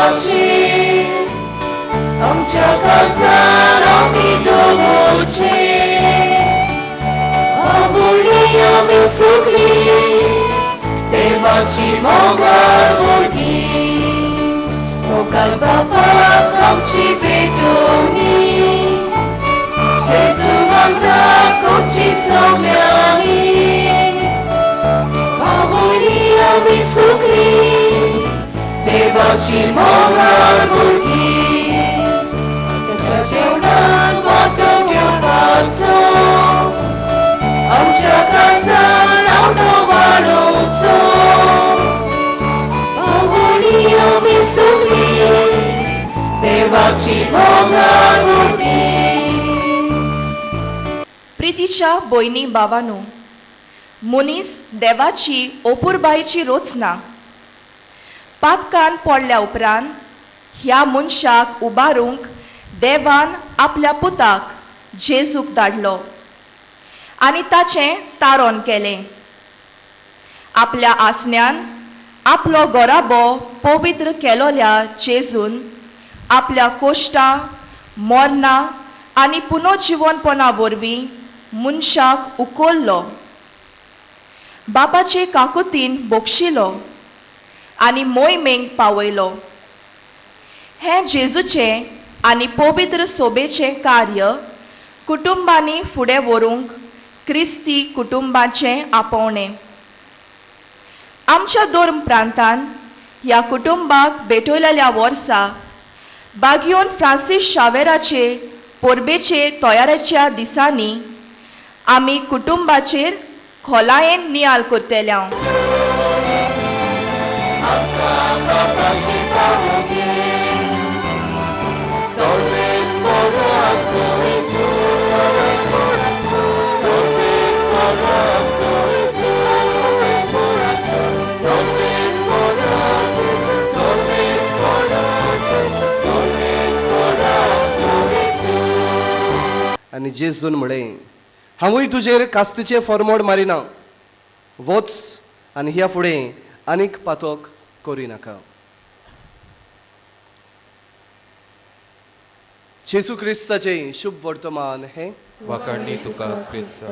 देवाची आमच्या काळजान आमी दवरचे. बाबुली आमी सगळी देवाची मोगाळ भुरगीं. मोगाळ बापाक आमची भेटोवणी, जेजू वांगडा करची सगळ्यांनी. बाबुली आमी सगळी देवाची मोगाळ भुरगीं. ताच्या जेवणान वांटो घेवपाचो, आमच्या काळजान आवडो वाडोवचो. बाबुली आमी सगळी देवाची मोगाळ भुरगीं. प्रितीच्या भयणी भावानू, मनीस देवाची ओपुरबायेची रचना. पातकान पडल्या उपरांत ह्या मनशाक उबारूंक देवान आपल्या पुताक जेजूक धाडलो आनी ताचें तारण केलें. आपल्या आसण्यान आपलो गोराबो पवित्र केलोल्या जेजून आपल्या कोश्टां, मरणां आनी पुनर्जिवनपणा वरवीं मनशाक उखल्लो, बापाचे काकुतीन बक्षिलो आनी मोहिमेक पावयलो. हें जेजूचें आनी पवित्र सोबेचें कार्य कुटुंबांनी फुडें व्हरूंक क्रिस्ती कुटुंबाचें आपोवणें. आमच्या धर्म प्रांतान ह्या कुटुंबाक भेटयलेल्या वर्सा बागियोन फ्रांसीस शावेराचे परबेचे तयारेच्या दिसांनी आमी कुटुंबाचेर खोलायेन नियाळ करतले हांव. आमकां बापाशी पावोगे, Solves morazo Jesu, solves morazo, solves morazo Jesu, solves morazo, solves morazo, solves morazo, solves morazo Jesu. आनी जेजून म्हळें, हांवूय तुजेर कास्तीचें फॉर्मोड मारिना, वच आनी ह्या फुडें आनीक पातक करिनाका. जेजू क्रिस्ताचें शुभ वर्तमान हें. वाखाणणी तुका क्रिस्ता.